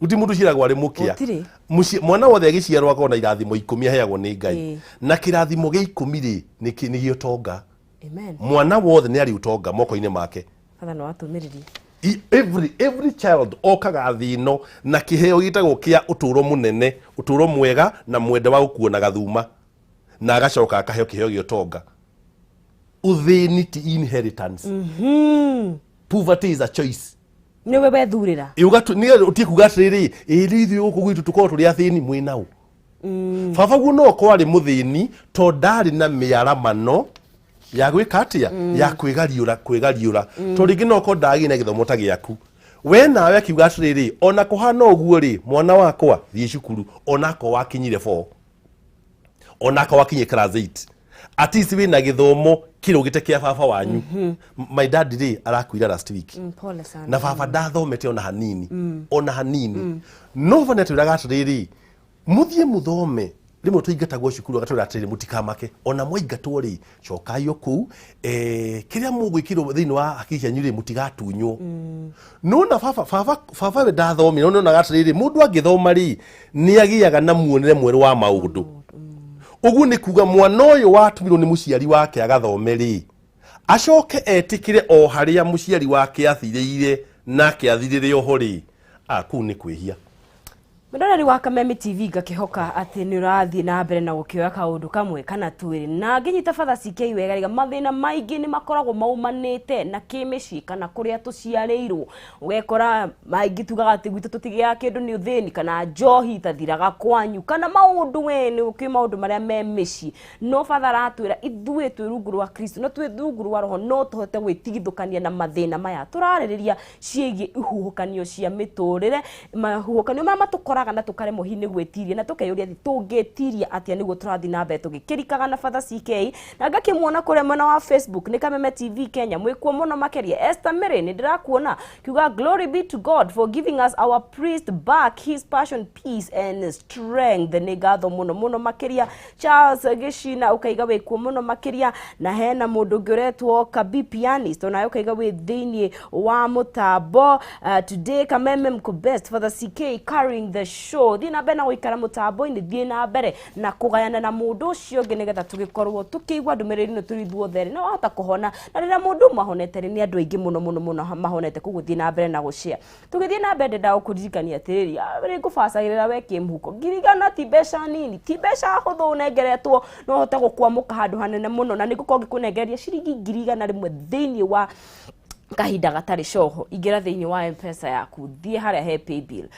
Gũtirĩ mũndũ ũciaragwo arĩ mũkĩa. Gũtirĩ. Mwana wothe agĩciarwo akorwo na irathimo 10 aheagwo nĩ Ngai. Na kĩrathimo gĩa 10 rĩ, nĩ gĩa ũtonga. Amen. Mwana wothe nĩ arĩ ũtonga moko-inĩ make. Father, nĩ watũmĩrĩria. Every child okaga thĩ ĩno na kĩheo gĩtagwo kĩa ũtũũro mũnene, ũtũũro mwega na mwende wa gũkuo na gathuma, na agacoka akaheo kĩheo gĩa ũtonga. Ũthĩni ti inheritance. Poverty is a choice. Nĩwe wethurĩra. Nĩgetha ũtige kuga atĩrĩrĩ, ĩ rĩu ithuĩ gũkũ gwitũ tũkorwo tũrĩ athĩni, mwĩ naũ? Baba guo no okorwo arĩ mũthĩni tondũ ndarĩ na mĩaramano ya gwĩka atĩa, ya kwĩgariũra, tondũ rĩngĩ no okorwo ndagĩire na gĩthomo ta gĩaku we. Nawe akiuga atĩrĩrĩ, ona kũhana ũguo rĩ, mwana wakwa, thiĩ cukuru, ona akorwo wakinyire 4, ona akorwo wakinyire class 8, at least wĩna gĩthomo kĩrũgĩte kĩa baba wanyu. My dad rĩ arakuire last week. Pole sana. Na baba ndathomete ona hanini, ona hanini. No baba nĩatwĩraga atĩrĩrĩ, mũthiĩ mũthome. Rĩmwe tũingatagwo cukuru, agatwĩra atĩrĩrĩ, mũtikamake, ona mwaingatwo rĩ, cokai o kũu, kĩrĩa mũgwĩkĩrwo thĩinĩ wa hakiri cianyu rĩ, mũtigatunywo. No na baba we ndathomire, no nĩonaga atĩrĩrĩ, mũndũ angĩthoma rĩ, nĩ agĩaga na muonere mwerũ wa maũndũ. Ũguo nĩ kuga mwana ũyũ watũmirwo nĩ mũciari wake agathome rĩ, acoke etĩkĩre o harĩa mũciari wake athirĩire nake athirĩre oho rĩ, a kũu nĩ kwĩhia. Mwĩroreri wa Kameme TV, ngakĩhoka atĩ nĩ ũrathiĩ na mbere na gũkĩoya kaũndũ kamwe kana twĩrĩ. Na ngĩnyita Father CK wega rĩga mathĩna maingĩ nĩ makoragwo maumanĩte na kĩmĩciĩ kana kũrĩa tũciarĩirwo. Ũgekora maingĩ tugaga atĩ gwitũ tũtigĩaga kĩndũ nĩ ũthĩni, kana njohi itathiraga kwanyu, kana maũndũ we nĩ ũkĩũĩ maũndũ marĩa me mĩciĩ. No Father aratwĩra ithuĩ twĩ rungu rwa Kristo na twĩ rungu rwa Roho no tũhote gwĩtigithũkania na mathĩna maya tũrarĩrĩria ciĩgiĩ ihuhũkanio cia mĩtũrĩre, mahuhũkanio marĩa matũkoraga na tũkaremwo hihi nĩ gwĩtiria, na tũkeyũria atĩ tũngĩtiria atĩa nĩguo tũrathiĩ na mbere tũgĩkĩrikaga na Father CK. Na ngakĩmuona kũrĩa mwena wa Facebook nĩ Kameme TV Kenya, mwĩkuo mũno makĩria. Esther Mary, nĩ ndĩrakuona kiuga glory be to God for giving us our priest back his passion, peace and strength. Nĩ ngatho mũno mũno makĩria. Charles Gĩcina ũkaiga wĩkuo mũno makĩria. Na hena mũndũ ũngĩ ũretwo Kabi Pianist, onawe ũkaiga wĩ thĩinĩ wa mũtambo. Today Kameme mko best, Father CK carrying the show. Thiĩ na mbere na gũikara mũtambo-inĩ, thiĩ na mbere na kũgayana na mũndũ ũcio ũngĩ nĩgetha tũgĩkorwo tũkĩigua ndũmĩrĩri ĩno tũrĩ ithuothe rĩ, na wahota kũhona. Na rĩrĩa mũndũ ũmwe ahonete rĩ, nĩ andũ aingĩ mũno mũno mũno mahonete, koguo thiĩ na mbere na gũshare. Tũgĩthiĩ na mbere ndenda gũkũririkania atĩrĩrĩ, rĩ ngũbacagĩrĩra we kĩmũhuko, 100,000 ti mbeca nini, ti mbeca hũthũ ũnengeretwo, no ũhote gũkwamũka handũ hanene mũno, na nĩngũkorwo ngĩkũnengereria ciringi 100,000 thĩinĩ wa kahinda gatarĩ coho. Ingĩra thĩinĩ wa M-Pesa yaku, thiĩ harĩa he paybill,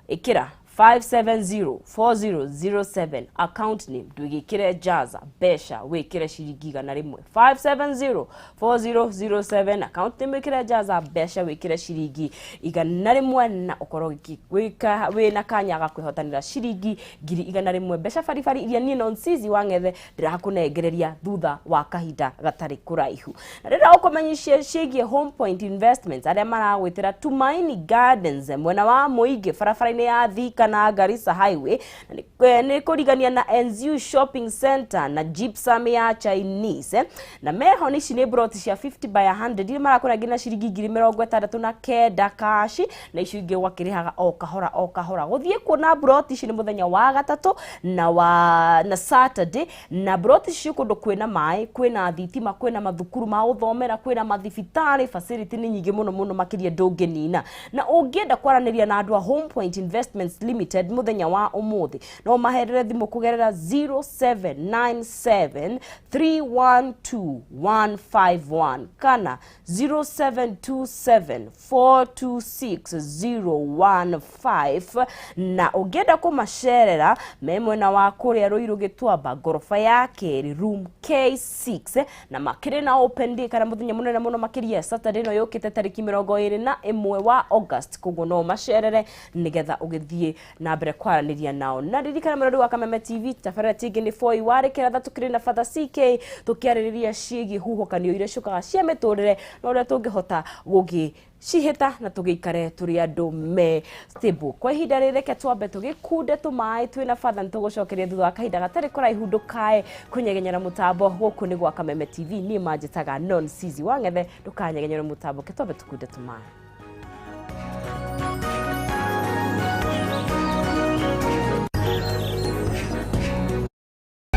ĩkĩra 5704007, account name ndwĩgĩkĩre Jaza, mbeca wĩkĩre ciringi 100. 5704007, account name wĩkĩre Jaza, mbeca wĩkĩre ciringi 100, na ũkorwo wĩna kanya ga kwĩhotanĩra ciringi 100,000, mbeca baribari iria niĩ Nonsizi wa Ng'ethe ndĩrakũnengereria thutha wa kahinda gatarĩ kũraihu. Na rĩrĩa ũkũmenyithia ciĩgiĩ Home Point Investments, arĩa maragwĩtĩra Tumaini Gardens mwena wa Mũingĩ, barabara-inĩ ya Thika na Garissa Highway, na nĩ kũrigania na NZU Shopping Center na Gypsum ya Chinese. Na meho ici nĩ broti cia 50 by 100 iria marakũnengera na ciringi 69,000 kashi, na icio ingĩ ũgakĩrĩhaga o kahora o kahora. Gũthiĩ kuona broti ici nĩ mũthenya wa gatatũ na Saturday. Na broti ici kũndũ kwĩna maĩ, kwĩna thitima, kwĩna mathukuru ma gũthomera, kwĩna mathibitarĩ, facility nĩ nyingĩ mũno mũno makĩria ndũngĩnina. Na ũngĩenda kwaranĩria na andũ a Home Point Investments Limited mũthenya wa ũmũthĩ, no maherere thimũ kũgerera 0797 312 151 kana 0727 426 015. Na ũngĩenda kũmacerera, me mwena wa kũrĩa Rũirũ Gĩtuamba, ngoroba ya kerĩ, room K6. Na makĩrĩ na open day kana mũthenya mũnene mũno makĩria Saturday ĩno yũkĩte, tarĩki 21 wa August. Koguo no macerere nĩgetha ũgĩthiĩ na mbere kwaranĩria nao. Na ririkana, mwĩrori wa Kameme TV, tabarĩra tingĩ nĩ Foi warĩkĩra tha, tũkĩrĩ na Father CK tũkĩarĩrĩria ciĩgiĩ huhũkanio iria ciũkaga cia mĩtũrĩre na ũrĩa tũngĩhota gũgĩ cihĩta na tũgĩikare tũrĩ andũ me stable. Kwa ihinda rĩrĩ, reke twambe tũgĩkunde tũmaĩ twĩna Father, nĩ tũgũcokeria thutha wa kahinda gatarĩ kũraihu. Ndũkae kũnyegenyera mũtambo, gũkũ nĩ gwa Kameme TV, niĩ manjĩtaga Non Sizi wa Ng'ethe. Ndũkanyegenyere mũtambo, ke twambe tũkunde tũmaĩ.